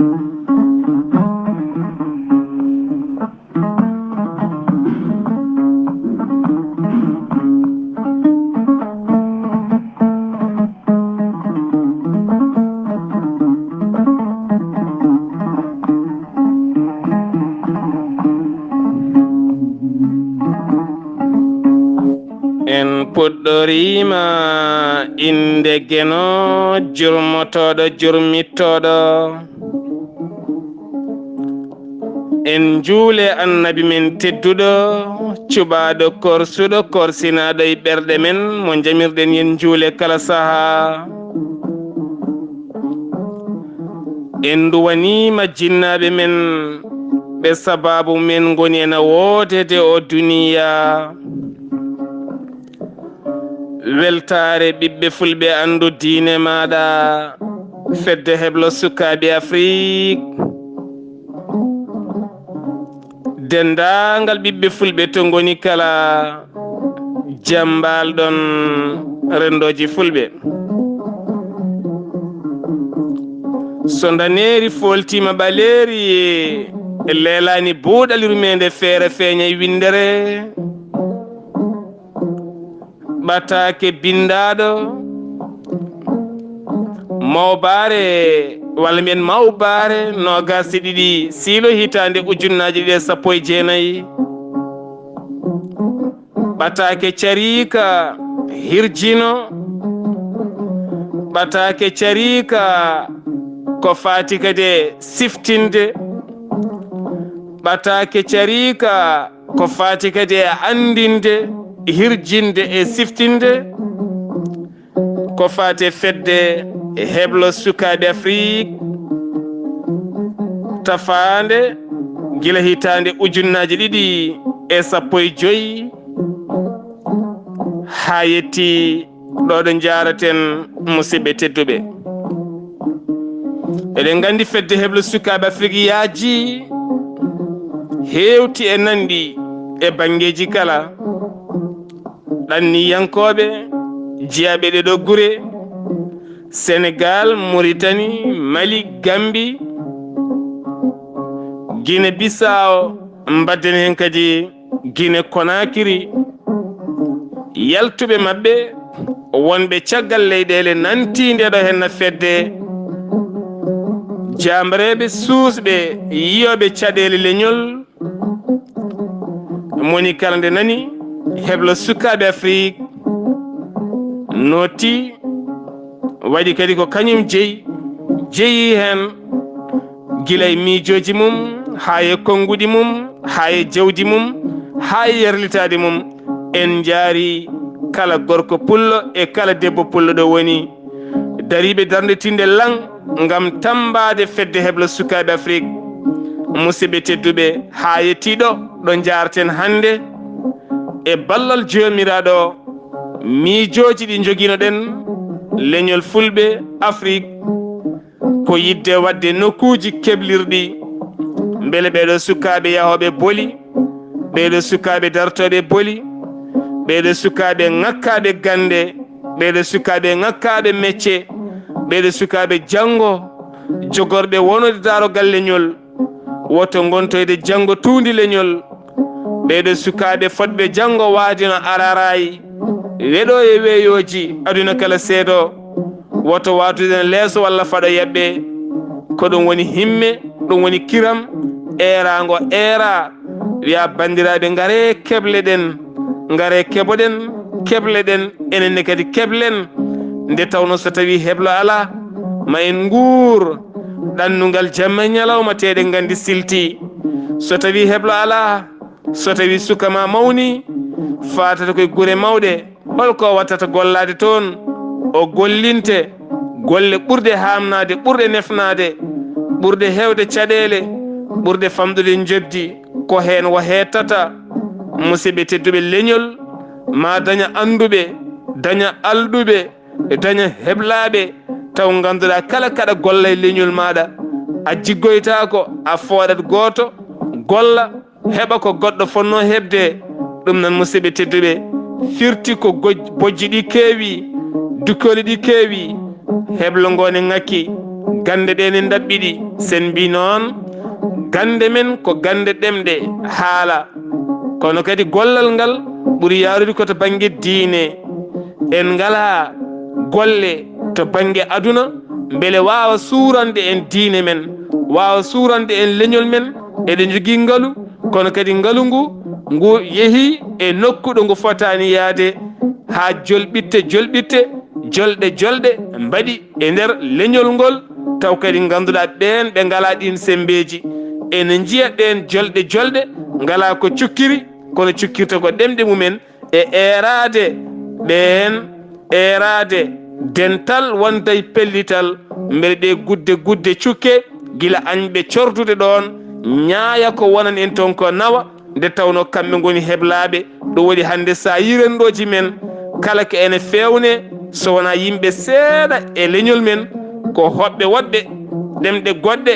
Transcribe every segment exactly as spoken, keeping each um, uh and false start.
En puɗɗoriima innde Geno, jurmotooɗo, jurmittooɗo. En njuule Annabi men tedduɗo, cuɓaaɗo, korsuɗo, korsinaaɗo e ɓerɗe men, mo njamirɗen yen njuule kala sahaa. En nduwaniima jinnaaɓe men, ɓe sabaabu men ngoni ena woodede o duniya. Weltaare ɓiɓɓe fulɓe, anndu diine maaɗa, fedde heblo sukaaɓe Afrik. Denndaangal ɓiɓɓe fulɓe to ngoni kala, jam mbaal-ɗon renndooji fulɓe. So ndaneeri fooltiima ɓaleeri, leelaani buuɗal yurmeende, feere feeñay winndere. Ɓataake binndaaɗo mawbaare, walla mbiyen mawbaare noogaas e ɗiɗi siilo hitaande ujunnaaje ɗiɗi e sappo e jeenayi. Ɓataake cariika hirjino. Ɓataake cariika ko faati kadi e siftinde. Ɓataake cariika ko faati kadi e anndinde, hirjinde e siftinde ko faati e fedde heblo sukaaɓe Afrik, tafaande gila hitaande ujunnaaje ɗiɗi e sappo e joy haa yetti ɗo ɗo njaaraten, musidɓe tedduɓe. Eɗen nganndi fedde heblo sukaaɓe Afrik yaaji, heewti e nanɗi e banngeeji kala. Ɗanniyankooɓe jeyaaɓe ɗee ɗoo gure, Senegaal, Muritani, Mali, Gambi, Gine Bisaawo, mbaɗden heen kadi Gine Konaakiri, yaltuɓe maɓɓe wonɓe caggal leyɗeele nantii nde ɗo henna fedde, jaambareeɓe suusɓe yiyooɓe caɗeele leñol, moni kala nde nani heblo sukaaɓe Afrik nooti, waɗi kadi ko kañum jeyi, jeyi heen gila e miijooji mum, haa e konnguɗi mum, haa e jawdi mum, haa e yarlitaade mum. En njaari kala gorko pullo e kala debbo pullo ɗo woni, dariiɓe darnde tinde laŋ ngam tammbaade fedde heblo sukaaɓe Afrik. Musidɓe tedduɓe, haa yettii ɗo, ɗo njaarten hannde e ballal Joomiraaɗo, miijooji ɗi njogino ɗen leñol fulɓe Afrik, ko yiɗde waɗde nokkuuji keblirɗi, mbele ɓee ɗoo sukaaɓe yahooɓe boli, ɓee ɗoo sukaaɓe dartooɓe boli, ɓee ɗoo sukaaɓe ŋakkaaɓe gannde, ɓee ɗoo sukaaɓe ŋakkaaɓe mecce, ɓee ɗoo sukaaɓe janngo, jogorɓe wonde daarogal leñol, woto ngontoyde janngo tuundi leñol. Ɓee ɗoo sukaaɓe fotɓe janngo waade no araraay, weɗo e weeyooji aduna kala seedo, woto waatude leeso walla faɗo yaɓɓe. Ko ɗum woni himme, ɗum woni kiram, eeraango eera, wiya, banndiraaɓe, ngaree keble ɗen, ngaree kebo ɗen, keble ɗen, enen ne kadi keblen. Nde tawno so tawii heblo alaa, ma en nguur ɗannungal jamma e ñalawma, teeɗe nganndi silti. So tawii heblo alaa, so tawii suka ma mawni, faatata koye gure mawɗe, hol ko wattata gollaade toon? O gollinte golle ɓurɗe haamnaade, ɓurɗe nefnaade, ɓurɗe heewde caɗeele, ɓurɗe famɗude njoɓdi. Ko heen o hettata, musidɓe tedduɓe, leñol, ma daña annduɓe, daña alɗuɓe, daña heblaaɓe, taw ngannduɗaa kala kaɗa golla e leñol maaɗa, a jiggoytaako, a fooɗat gooto, golla, heɓa ko goɗɗo fotnoo heɓde. Ɗum noon, musidɓe tedduɓe, firti ko goj-, bojji ɗi keewi, dukkooli ɗi keewi, heblo ngo ne ŋakki. gannde ɗe ne ndaɓɓiɗi. Sen mbi noon, gannde men ko gannde ɗemɗe, haala. Kono kadi gollal ngal ɓuri yaarude ko to bannge diine. En ngalaa golle to bannge aduna, mbele waawa suurande en diine men, waawa suurande en leñol men. Eɗen njogii ngalu, kono kadi ngalu ngu, ngu yehii e nokku ɗo ngu fotaani yahde, haa jolɓitte jolɓitte, jolɗe jolɗe mbaɗi e nder leñol ngol, taw kadi ngannduɗaa ɓeen ɓe ngalaa ɗiin semmbeeji. Ene njiya ɗeen jolɗe jolɗe ngalaa ko cukkiri, kono cukkirta ko ɗemɗe mumen, e eeraade ɓeen, eeraade dental wonda e pellital, mbele ɗe gudde gudde cukke, gila añɓe cordude ɗoon, ñaaya ko wonan en toon ko nawa, nde tawnoo kamɓe ngoni heblaaɓe. Ɗum waɗi hannde so a yii renndooji men, kala ko ene feewne, so wonaa yimɓe seeɗa e leñol men, ko hoɓɓe woɗɓe, ɗemɗe goɗɗe,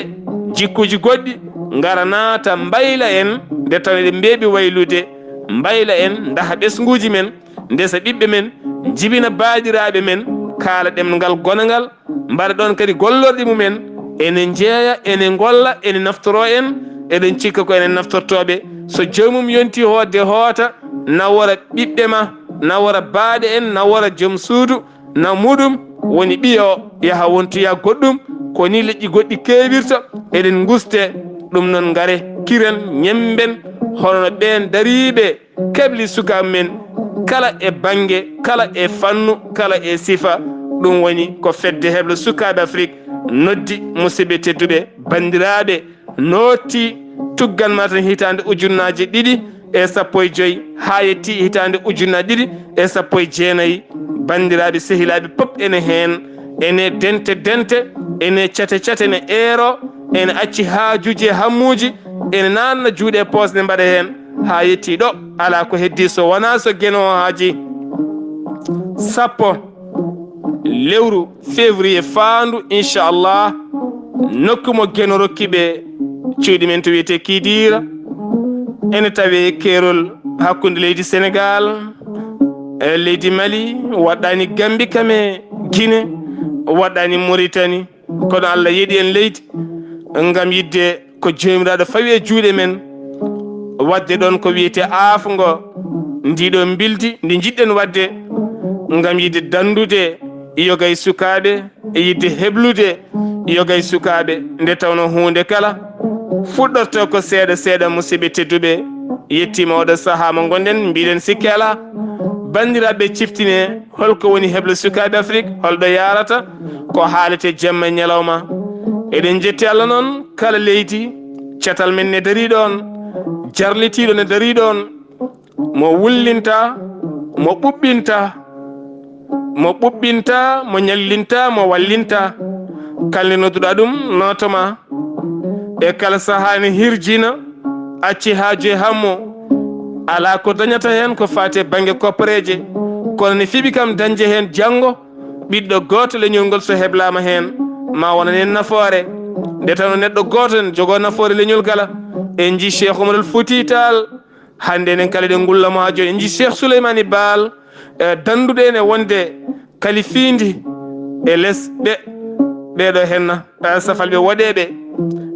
jikkuuji goɗɗi, ngara naata mbayla en, nde tawnoo eɗen mbeeɓi waylude, mbayla en, ndaha ɓesnguuji men, ndesa ɓiɓɓe men, njibina baaɗiraaɓe men, kaala ɗemngal gonangal, mbaɗa ɗoon kadi gollorɗe mumen, ene njeeya, ene ngolla, ene naftoroo en, eɗen cikka ko enen naftortooɓe. So joomum yontii hootde hoota, nawora ɓiɓɓe ma, nawora baaɗe en, nawora joom suudu, na muɗum woni ɓiyo, yaha wontoya goɗɗum, ko ni leƴƴi goɗɗi keewirta, eɗen nguste. Ɗum noon ngare, kiren, ñemmben, hono no ɓeen dariiɓe keɓli sukaaɓe men kala e bannge, kala e fannu, kala e sifa. Ɗum woni ko fedde heblo sukaaɓe Afrik noddi. Musidɓe tedduɓe, banndiraaɓe, nootti tuggan ma tan hitaande ujunnaaje ɗiɗi e sappo e joy haa yetti hitaande ujunnaaje ɗiɗi e sappo e jeenayi. Banndiraaɓe, sehilaaɓe pop ene heen, ene dente dente, ene cate cate, ene eero, ene acci haajuuji e hammuuji, ene naatna juuɗe e poos, ne mbaɗa heen haa yetti ɗo. Alaa ko heddii so wonaa so Geno o haajii sappo lewru février faandu, inchallah, nokku mo Geno rokki ɓe cuuɗi men to wiyetee Kidira, ene tawee keerol hakkunde leydi Senegal e leydi Mali, waɗɗaani Gambi kam e Gine, waɗɗaani Moritani. Kono Allah yeɗi en leydi ngam yiɗde ko Joomiraaɗo fawi e juuɗe men, waɗde ɗoon ko wiyetee aafngo ndiɗo mbildi ndi njiɗɗen waɗde ngam yiɗde danndude yoga e sukaaɓe, e yiɗde heblude yoga e sukaaɓe, nde tawnoo huunde kala fuɗɗorto ko seeɗa seeɗa. Musidɓe tedduɓe, yettiima oɗo sahaa mo ngonɗen, mbiɗen sikke alaa. Banndiraaɓe, ciftinee, holko woni heblo sukaaɓe Afrik? Holɗo yaarata? Ko haalete jemma e ñalawma. Eɗen njetti Allah noon, kala leydi, catal men ne darii ɗoon, jarlitiiɗo ne darii ɗoon, mo wullinta, mo ɓuɓɓinta, mo ɓuɓɓinta, mo ñallinta, mo wallinta. Kala nde nodduɗaa ɗum, nootoma. E kala sahaa ne hirjina, acci haaju e hammu. Alaa ko dañata heen ko faati e bannge koppareeje, kono ne fiɓi kam dañde heen janngo. Ɓiɗɗo gooto leñol ngol so heblaama heen, ma wonan en nafoore. Nde tawnoo neɗɗo gooto ne jogoo nafoore leñol kala. En njii Cheikh Oumar El Fouti Tall, hannde enen kala eɗen ngulla mo haa jooni. En njii Cheikh Souleymane Baal, e dannduɗo en e wonde kalifiindi e les ɓe, ɓeeɗo henna, e safalɓe woɗeeɓe.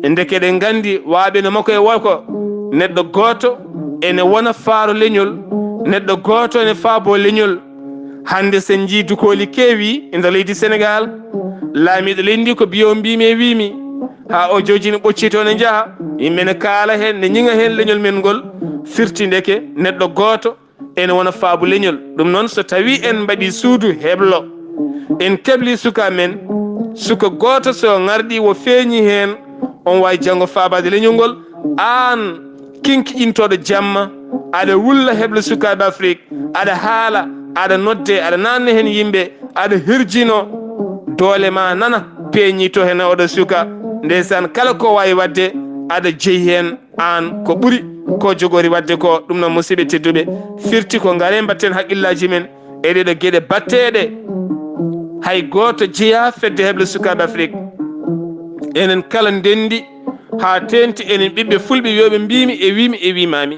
Ndeke eɗen nganndi waaɓe no makko e woko, neɗɗo gooto ene wona faaro leñol, neɗɗo gooto ene faaboo leñol. Hannde sen njii dukooli keewi e nder leydi Senegal, laamiiɗo leydi ndi ko biyo mbiimi e wiimi, haa o jojini ɓoccito ne njaha, yimɓe ne kaala heen, ne ñiŋa heen leñol men ngol, firti ndeke neɗɗo gooto ene wona faabu leñol. Ɗum noon, so tawii en mbaɗii suudu heblo, en kebli suka men, suka gooto so ŋarɗi wo feeñi heen, on waawi janngo faabaade leñol ngol. Aan kinkiɗintooɗo jamma, aɗa wulla heblo sukaaɓe Afrik, aɗa haala, aɗa nodde, aɗa naatna heen yimɓe, aɗa hirjino, doole ma nana, peeñi to heen oɗo suka. Ndeysaan, kala ko waawi waɗde, aɗa jeyi heen. Aan ko ɓuri ko jogori waɗde ko. Ɗum noon, musidɓe tedduɓe, firti ko ngare mbatten haqqillaaji men e ɗeɗo geɗe batteɗe. Hay gooto jeyaa fedde heble sukaaɓe Afrik. Enen kala ndenndi haa teenti, enen ɓiɓɓe fulɓe wiyooɓe mbiimi e wiimi e wiimaami.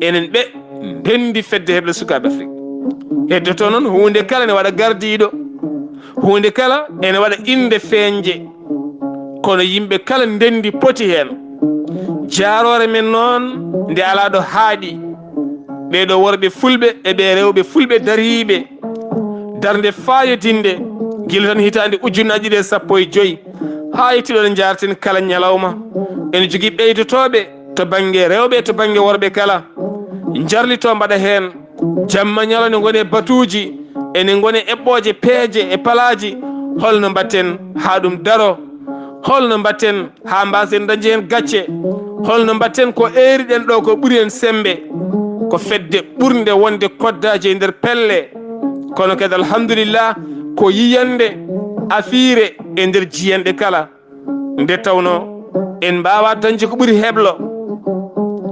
Enen ɓe ndenndi fedde heble sukaaɓe Afrik. Heddoto noon huunde kala ne waɗa gardiiɗo. Huunde kala ene waɗa innde feeñnde, kono yimɓe kala ndenndi poti heen. Jaaroore men noon nde alaa ɗo haaɗi. Ɓee ɗoo worɓe fulɓe e ɓee rewɓe fulɓe dariiɓe darnde faayodinde, gila tan hitaande ujunnaji ɗiɗi e sappo e joy haa e tiɗoɗe njaarten kala ñalawma. Ene jogii ɓeydotooɓe to bannge rewɓe e to bannge worɓe kala. Njarlitoo mbaɗa heen. Jamma ñalawma ne ngoni e batuuji, ene ngoni e eɓɓooje peeje e palaaji. Holno mbaɗten haa ɗum daro? Holno mbaɗten haa mbaasen dañde heen gacce? Holno mbaɗten ko eeriɗen ɗo ko ɓuri en semmbe? Ko fedde ɓurnde wonde koddaaji e nder pelle. Kono kadi alhamdulillah ko yiyannde afiire e nder jiyanɗe kala. Nde tawnoo en mbaawaa dañde ko ɓuri heblo.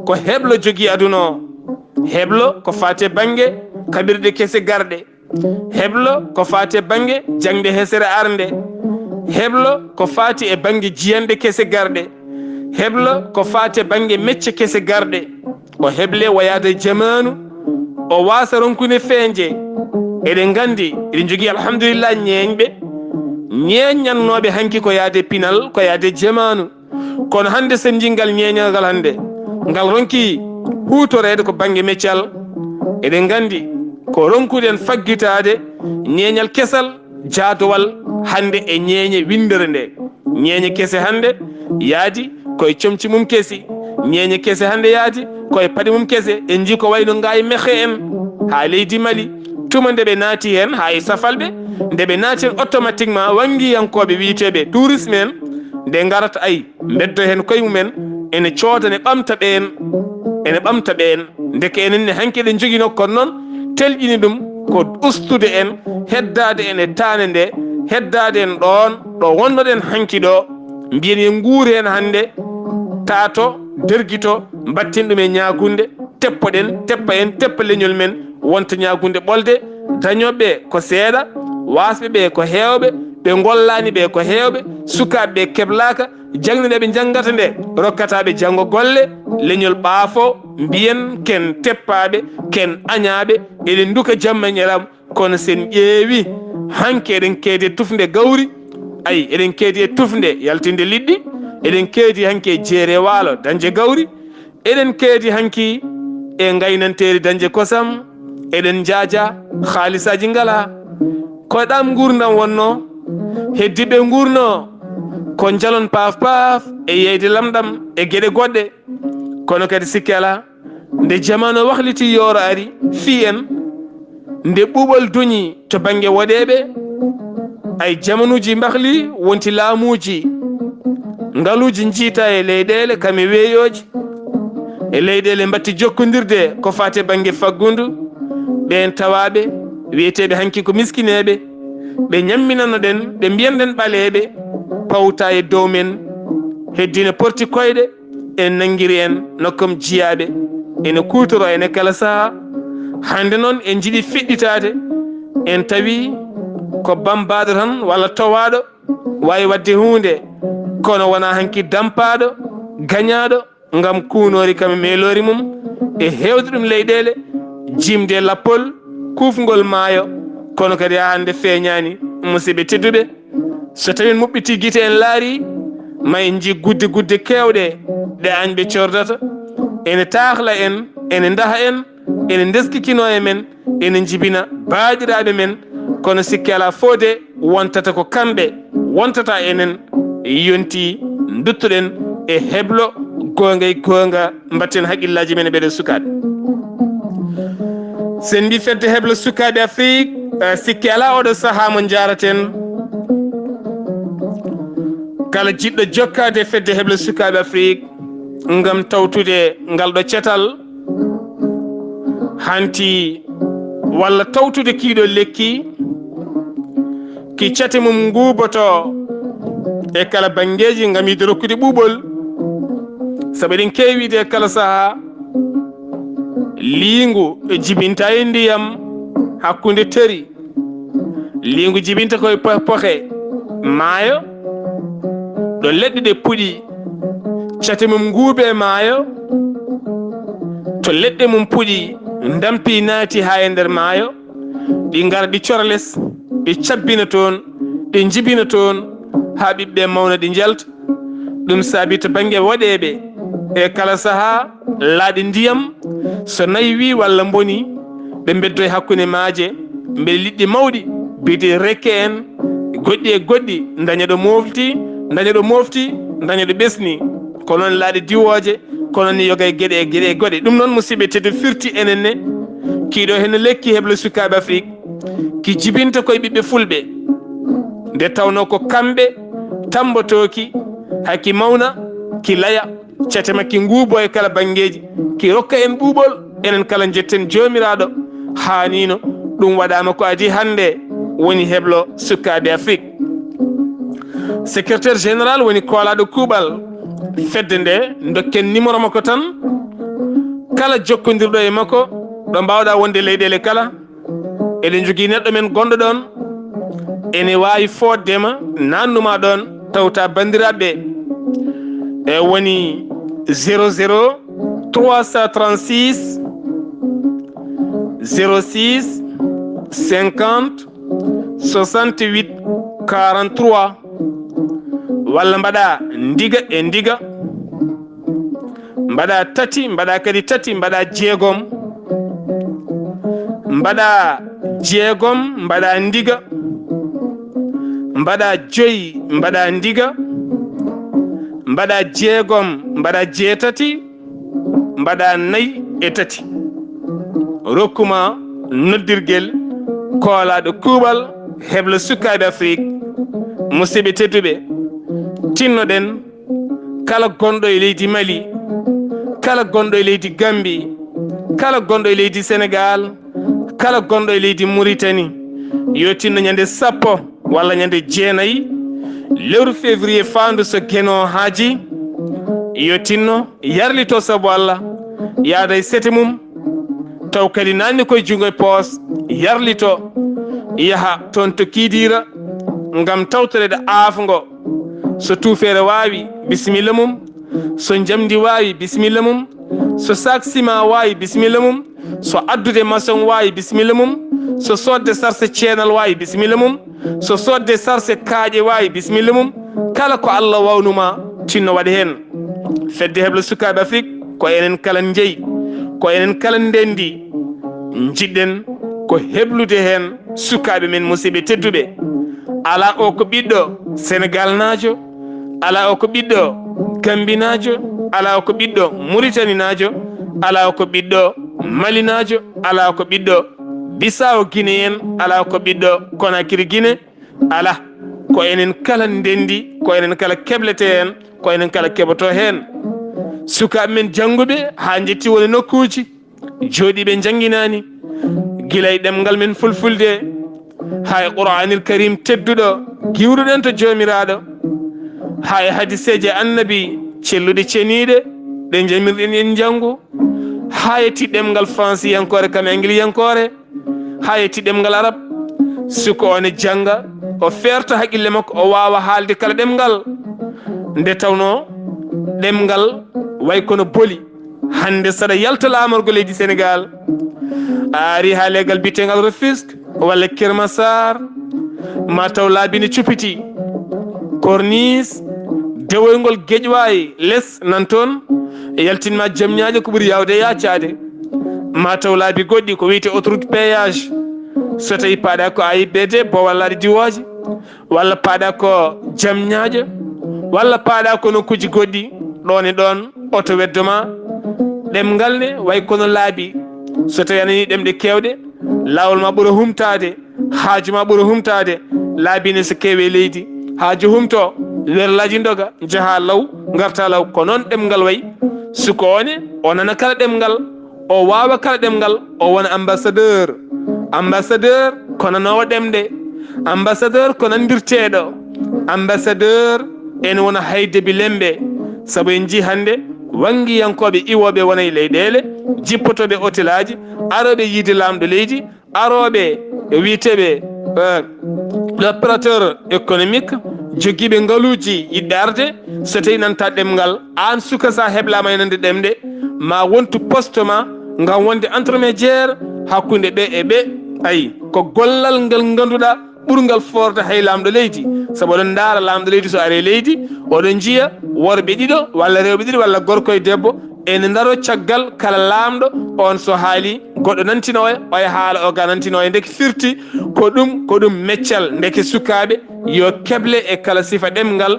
Ko heblo jogii aduna o. Heblo ko faati e bannge kaɓirɗe kese garɗe. Heblo ko faati e bannge jaŋde hesere arnde. Heblo ko faati e bannge jiyanɗe kese garɗe. Heblo ko faati e bannge mecce kese garɗe. O heble wayaade e jamaanu, o waasa ronkude feeñde. Eɗen nganndi, eɗen njogii alhamdulillah ñeeñɓe, ñeeñannooɓe hanki ko yaade pinal, ko yaade jamaanu. Kono hannde sen njii ngal ñeeñal ngal hannde, ngal ronki huutoreede ko bannge meccal. Eɗen nganndi ko ronkuɗen faggitaade ñeeñal kesal, jaadowal hannde e ñeeñe winndere nde. Ñeeñe kese hannde yaadi koye comci mum kesi. Ñeeñe kese hannde yaadi koye paɗe mum kese. En njii ko wayno Ngaye Mékhé en haa leydi Mali. Tuma nde ɓe naati heen haa e safalɓe, nde ɓe naati heen automatiquement wanngiyankooɓe wiyeteeɓe tourisme en, nde ngarata ay, mbeddo heen koye mumen, ene cooda, ene ɓamta ɓeen, ene ɓamta ɓeen. Ndeke enen ne hanki eɗen njogino, kono noon telƴini ɗum ko ustude en, heddaade en e taane nde, heddaade en ɗoon ɗo wonnoɗen hanki ɗo. Mbiyen en nguur heen hannde, taato, dergito, mbatten ɗum e ñaagunde, teppoɗen, teppa en, teppa leñol men, wonta ñaagunde ɓolde, dañooɓe ko seeɗa, waasɓe ɓe ko heewɓe, ɓe ngollaani ɓe ko heewɓe, sukaaɓe ɓe keblaaka, jangde nde ɓe njangata nde rokkata ɓe janngo golle, leñol ɓaafo, mbiyen ken teppaaɓe, ken añaaɓe, eɗen nduka jamma e ñalawma. Kono sen ƴeewi, hanki eɗen keedi e tufnde gawri, ay, eɗen keedi e tufnde yaltinde liɗɗi, eɗen keedi hanki e jeere waalo dañde gawri, eɗen keedi hanki e ngaynanteeri dañde kosam, eɗen njaaja, haalisaaji ngalaa. Ko ɗam nguurndam wonnoo, heddiiɓe nguurnoo ko njalon paaf paaf e yeyde lamɗam e geɗe goɗɗe. Kono kadi sikke alaa, nde jamaanu wahliti, yooro ari fii en, nde ɓuuɓol duñi to bannge woɗeeɓe, ay, jamanuuji mbahli, wonti laamuuji, ngaluuji njiita e leyɗeele kam e weeyooji, e leyɗeele mbatti jokkondirde ko faati e bannge faggundu, ɓeen tawaaɓe wiyeteeɓe hanki ko miskineeɓe, ɓe ñamminanoɗen, ɓe mbiyanɗen ɓaleeɓe, pawta e dow men, heddino porti koyɗe, en nanngiri en no comme jiyaaɓe, ene kuutoroo en e kala sahaa. Hannde noon en njiɗi fiɗɗitaade, en tawi ko bambaaɗo tan walla towaaɗo waawi waɗde huunde, kono wonaa hanki dampaaɗo, gañaaɗo ngam kuunoori kam e meeloori mum e heewde ɗum leyɗeele, jiimde e lappol, kuufngol maayo, kono kadi haa hannde feeñaani, musidɓe tedduɓe. So tawii en muɓɓitii gite en laarii, ma en njii gudde gudde keewɗe ɗe añɓe cordata, ene taahla en, ene ndaha en, ene ndeskikinoo e men, ene njibina baaɗiraaɓe men, kono sikke alaa fof de wontata ko kamɓe, wontata enen, yontii nduttuɗen e heblo goonga e goonga, mbatten haqqillaaji men e ɓeeɗo sukaaɓe. Sen mbi fedde heblo sukaaɓe Afrik, eh, sikke alaa oɗo sahaa mo njaaraten. Kala jiɗɗo jokkaade e fedde heblo sukaaɓe Afrik ngam tawtude ngal ɗo cetal, hanti walla tawtude kiiɗo lekki, ki cate mum nguuboto e kala banngeeji ngam yiɗde rokkude ɓuuɓol. Sabu eɗen keewi wiide e kala sahaa, liingu jibinta e ndiyam hakkunde teri. Liingu jibinta koye po-, pohe maayo, ɗo leɗɗe ɗe puɗi, cate mum nguubi e maayo, to leɗɗe mum puɗi, ndampi naati haa e nder maayo, ɗi ngara ɗi cora les. ɗi cabbina toon, ɗi njibina toon, haa ɓiɓɓe mawna ɗi njalta. Ɗum saabi to bannge woɗeeɓe, e kala sahaa, laaɗe ndiyam, so naywii walla mbonii, ɓe mbeddo e hakkunde maaje, mbele liɗɗi mawɗi, biyetee rekke en, goɗɗi e goɗɗi, ndaña ɗo moofti, ndaña ɗo moofti, ndaña ɗo ɓesni. Ko noon laaɗe diwooje, ko noon yoga e geɗe, e geɗe e goɗe. Ɗum noon, musidɓe tedduɓe, firti enen ne, kii ɗoo heen lekki heblo sukaaɓe Afrik, ki jibinta koye ɓiɓɓe fulɓe. Nde tawnoo ko kamɓe tammbotooki, haa ki mawna, ki laya, cate makki nguubo e kala banngeeji, ki rokka en ɓuuɓol, enen kala njetten Joomiraaɗo, haaniino. Ɗum waɗaama ko adii hannde, woni heblo sukaaɓe Afrik. Secrétaire général woni koolaaɗo kuuɓal fedde nde, ndokken numéro makko tan, kala jokkondirɗo e makko, ɗo mbaawɗaa wonde leyɗeele kala, eɗen njogii neɗɗo men gonɗo ɗoon, ene waawi fooɗde ma, naatnu ma ɗoon, tawta banndiraaɓe ɓe. E woni zéro zéro trois cent trente-six zéro six cinquante soixante-huit quarante-trois, walla mbaɗa ndiga e ndiga, mbaɗa tati, mbaɗa kadi tati, mbaɗa jeegom, mbaɗa jeegom, mbaɗa ndiga, mbaɗa joyi, mbaɗa ndiga, mbaɗa jeegom, mbaɗa jeetati, mbaɗa nayi e tati. Rokkuma noddirgel koolaaɗo kuuɓal heblo sukaaɓe Afrik. Musidɓe tedduɓe, tinnoɗen kala gonɗo e leydi Mali, kala gonɗo e leydi Gambi, kala gonɗo e leydi Senegal, kala gonɗo e leydi Muritani, yo tinno ñande sappo walla ñande jeenayi lewru février faandu so Geno haaji, yo tinno yarlito sabu Allah, yaada e sete mum, taw kadi naanni koye junngo e poos, yarlito, yaha toon to Kiidiira ngam tawtoreede aafngo. So tuufeere waawi, bisimilla mum. So njamndi waawi, bisimilla mum. So saak sima waawi, bisimilla mum. So addude masoŋ waawi, bisimilla mum. So soodde sarse ceenal waawi, bisimilla mum. So soodde sarse kaaƴe waawi, bisimilla mum. Kala ko Allah waawnu ma, tinno waɗ heen. Fedde heblo sukaaɓe Afrik, ko enen kala njeyi, ko enen kala ndenndi. Njiɗɗen ko heblude heen sukaaɓe men, musidɓe tedduɓe. Alaa o ko ɓiɗɗo Senegaalnaajo, alaa o ko ɓiɗɗo Gambinaajo, alaa o ko ɓiɗɗo Muritaninaajo, alaa o ko ɓiɗɗo Malinaajo, alaa o ko ɓiɗɗo Bisaawo Gineyeen, alaa o ko ɓiɗɗo Konakiri Gine, alaa. Ko enen kala ndenndi, ko enen kala keblete heen, ko enen kala keɓoto heen. Sukaaɓe men jannguɓe haa njetti woni nokkuuji, jooɗiiɓe njannginaani, gila e ɗemngal men fulfulde, haa e Qur'aanil Kariim tedduɗo, giwruɗen to Joomiraaɗo, haa e hadiseeje Annabi celluɗe ceniiɗe, ɗe njamirɗen en njanngu, haa e ti ɗemngal faransiyankoore kam e angiliyankoore, haa e ti ɗemngal arab. Suka o ne jannga, o feerta haqqille makko, o waawa haalde kala ɗemngal. Nde tawnoo ɗemngal way kono boli. Hannde saɗa yalta laamorgo leydi Senegaal, a ari haa leegal biyeteengal Rufisque walla Kër Massar, ma taw laabi ne cupiti. Corniche, dewoygol Guédiawaye les nan toon, e yaltin ma Diamniadio ko ɓuri yaawde e yaacaade. Ma taw laabi goɗɗi ko wiyetee autoroute péage. So tawii paaɗa ko A I B D, Bowal Laaɗe Diwooje, walla paaɗa ko Diamniadio, walla paaɗa ko nokkuuji goɗɗi, ɗoon e ɗoon oto weddo ma. Ɗemngal ne way kono laabi. So tawii a nanii ɗemɗe keewɗe, laawol ma ɓura humtaade, haaju ma ɓura humtaade. Laabi ne so keewi e leydi, haaju humto, werlaaji ndoga, njaha law, ngarta law. Ko noon ɗemngal way. Suka o ne, o nana kala ɗemngal, o waawa kala ɗemngal, o wona ambassadeur. Ambassadeur ko nanoowo ɗemɗe. Ambassadeur ko nanndirteeɗo. Ambassadeur ene wona haydebi lemɓe. Sabu en njii hannde wanngiyankooɓe iwooɓe wona e leyɗeele, jippotooɓe otelaaji, arooɓe yiide laamɗo leydi, arooɓe e wiyeteeɓe, eh, l'opérateur économique, jogiiɓe ngaluuji yiɗɓe arde. So tawii nanta ɗemngal, aan suka, so a heblaama e nande ɗemɗe, ma wontu poste ma ngam wonde intermédiaire hakkunde ɓe e ɓe. Ayi, ko gollal ngal ngannduɗaa ɓurgal foorta hay laamɗo leydi. Sabu oɗon ndaara laamɗo leydi so ari e leydi, oɗon njiya worɓe ɗiɗo walla rewɓe ɗiɗo walla gorko e debbo ene ndaro caggal kala laamɗo, on so haali goɗɗo nantinooya, oya haala o ga nantinooya. Ndeke firti ko ɗum, ko ɗum meccal. Ndeke sukaaɓe yo keble e kala sifa ɗemngal,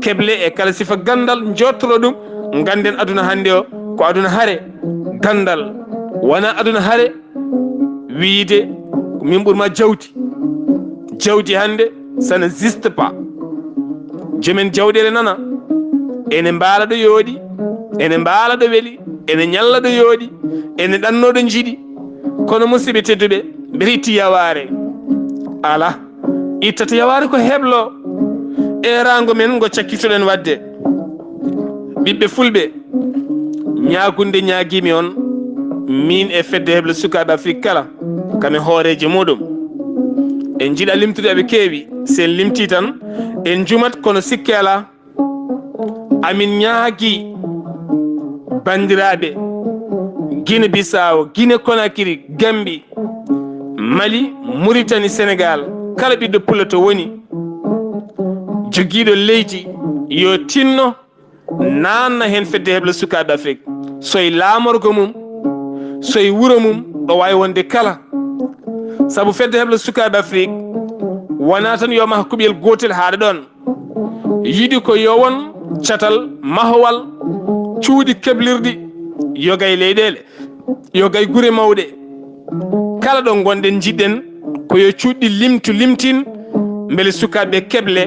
keble e kala sifa ganndal, njottoro ɗum. Ngannden aduna hannde o ko aduna hare ganndal, wona aduna hare wiyde ko min ɓurma jawdi. Jawdi hannde, ça n'existe pas. Jomen jawɗeele nana, ene mbaala ɗo yooɗi, ene mbaala ɗo weli, ene ñalla ɗo yooɗi, ene ɗanno ɗo njiɗi. Kono musidɓe tedduɓe, mbeɗa itti yawaare? Ala, ittata yawaare ko heblo. Eeraango men ngo cakkitoɗen waɗde. Ɓiɓɓe fulɓe, ñaagunde ñaagimi on, min e fedde heble sukaaɓe Afrik kala, kame hooreejo muɗum. En njiɗa limtude aɓe keewi, si en limti tan, en jumat, kono sikke ala. Amin ñaagi banndiraaɓe Gine Bisaawo, Gine Konakiri, Gambi, Mali, Muritani, Senegaal, kala ɓiɗɗo pullo to woni, jogiiɗo leydi, yo tinno naanna heen fedde heble sukaaɓe Afrik. So e laamorgo mum, so e wuro mum, ɗo waawi wonde kala. Sabu fedde heble sukaaɓe Afrik wonaa tan yo maha kuɓiyel gootel haaɗa ɗoon. Yiɗi ko yo won catal mahowal cuuɗi keblirɗi, yoga e leyɗeele, yoga e gure mawɗe. Kala ɗo ngonɗen, njiɗɗen ko yo cuuɗi limtu limtin, mbele sukaaɓe ɓe keble,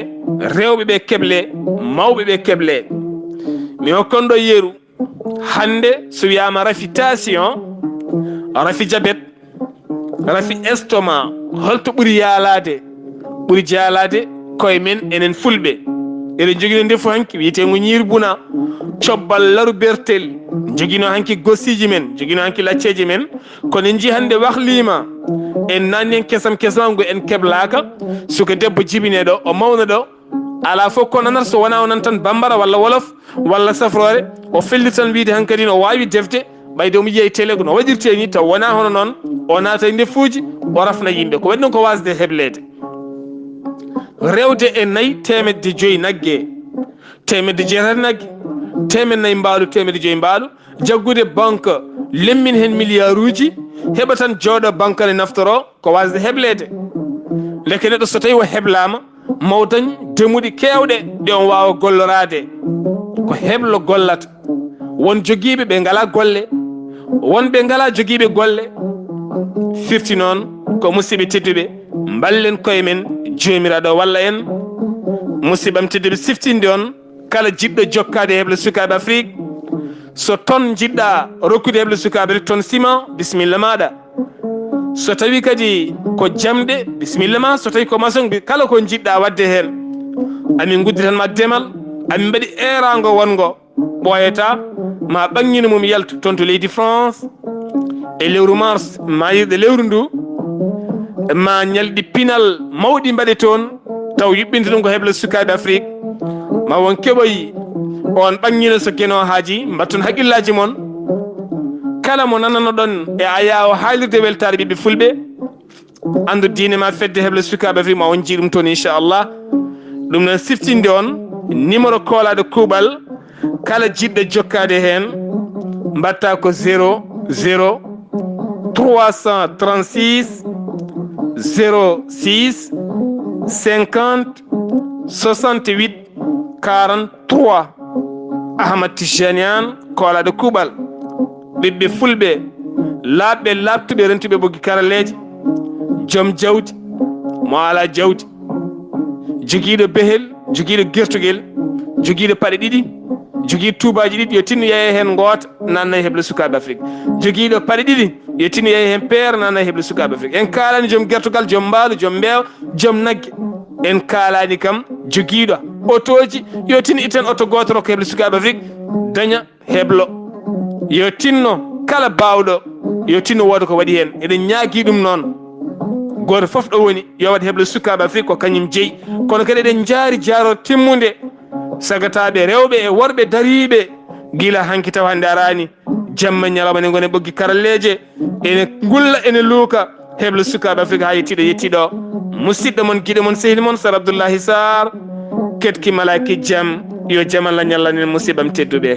rewɓe ɓe keble, mawɓe ɓe keble. Mi hokkan ɗo yeru. Hannde, so wiyaama rafi tension, rafi jabet, rafi estomac, holto ɓuri yaalaade? Ɓuri jaalaade koye men, enen fulɓe. Eɗen njogino ndefu hanki wiyeteengo ñiiri buna, cobbal laru bertel, njogino hanki gosiiji men, njogino hanki lacceeje men. Kono en njii hannde wahliima, en naanni en kesam kesam ngo en keblaaka. Suka debbo jibinee ɗo, o mawna ɗo, alaa fof ko nanata so wonaa o nan tan bambara walla wolof walla safroore, o fellir tan wiyde hankadi no waawi defde, ɓayde omo yiya e télé ko no waɗirtee ni, taw wonaa hono noon. O naata e ndefuuji, o rafna yimɓe. Ko waɗi ɗum ko waasde hebleede. Rewde e nayi teemedde joyi nagge, teemedde jeetati nagge, teemedde nayi mbaalu, teemedde joyi mbaalu, jaggude banque, lemmin heen miliyaaruuji, heɓa tan jooɗo banque ne naftoro, ko waasde hebleede. Ndeke neɗɗo so tawi o heblaama, maw dañ demuɗi keewɗe ɗe on waawa golloraade. Ko heblo gollata. Won jogiiɓe ɓe ngalaa golle, won ɓe ngalaa jogiiɓe golle. Firti noon ko musidɓe tedduɓe, mballen koye men, Joomiraaɗo walla en. Musidɓam tedduɓe, siftinde on, kala jiɗɗo jokkaade e heble sukaaɓe Afrik, so ton njiɗɗa rokkude heble sukaaɓe Afrik, ton ciment, bisimilla maaɗa. So tawi kadi ko jamɗe, bisimilla ma. So tawi ko maçon, bi-, kala ko njiɗɗa waɗde heen. Amin ngudditan ma demal, amin mbaɗi eeraango wonngo ɓooyata, ma ɓaŋŋino mum yaltu toon to leydi France e lewru mars, maayirɗe lewru ndu, ma ñalɗi pinal mawɗi mbaɗe toon, taw yuɓɓinta ɗum ko heble sukaaɓe Afrik. Ma won keɓoyi on ɓaŋŋino so Geno haaji, mbatton haqqillaaji mon. Kala mo nananoɗon e ayaawo haalirde weltaare ɓiɓɓe fulɓe, anndu diine ma fedde heble sukaaɓe Afrik, ma on njii ɗum toon, inchallah. Ɗum noon, siftinde on, numéro koolaaɗo kuuɓal, kala jiɗɗo jokkaade heen, mbatta ko zéro zéro trois cent trente-six zéro six cinquante soixante-huit quarante-trois. Ahmad Tijani Aan, koolaaɗo kuuɓal. Ɓiɓɓe fulɓe, laaɓɓe, laaɓtuɓe, rentuɓe ɓoggi karalleeje, joom jawdi, mo alaa jawdi, jogiiɗo behel, jogiiɗo gertugel, jogiiɗo paɗe ɗiɗi, jogii tuubaaji ɗiɗi, yo tinno yeeya heen ngoota, naatna e heble sukaaɓe Afrik. Jogiiɗo paɗe ɗiɗi, yo tinno yeeya heen peere, naatna e heble sukaaɓe Afrik. En kaalani joom gertogal, joom mbaalu, joom mbeewa, joom nagge. En kaalani kam jogiiɗo otooji, yo tinno ittan oto gooto, rokka heble sukaaɓe Afrik, daña heblo. Yo tinno kala baawɗo, yo tinno wooda ko waɗi heen. Eɗen ñaagii ɗum noon. Gooto fof ɗo woni, yo waɗ heble sukaaɓe Afrik, ko kañum jeyi. Kono kadi eɗen njaari jaaro timmunde sagataaɓe rewɓe e worɓe dariiɓe gila hanki tawa hannde araani. Jamma ñalawma ne ngoni ɓoggi karalleeje, ene ngulla, ene luuka. Heblo sukaaɓe Afrika haa yettiiɗo yettiiɗo. Musidɗo mon, giɗo mon, sehil mon, Sar Abdullahi Sar. Ketki malaaki jam. Yo jam Allah ñallanen musiɓɓam tedduɓe.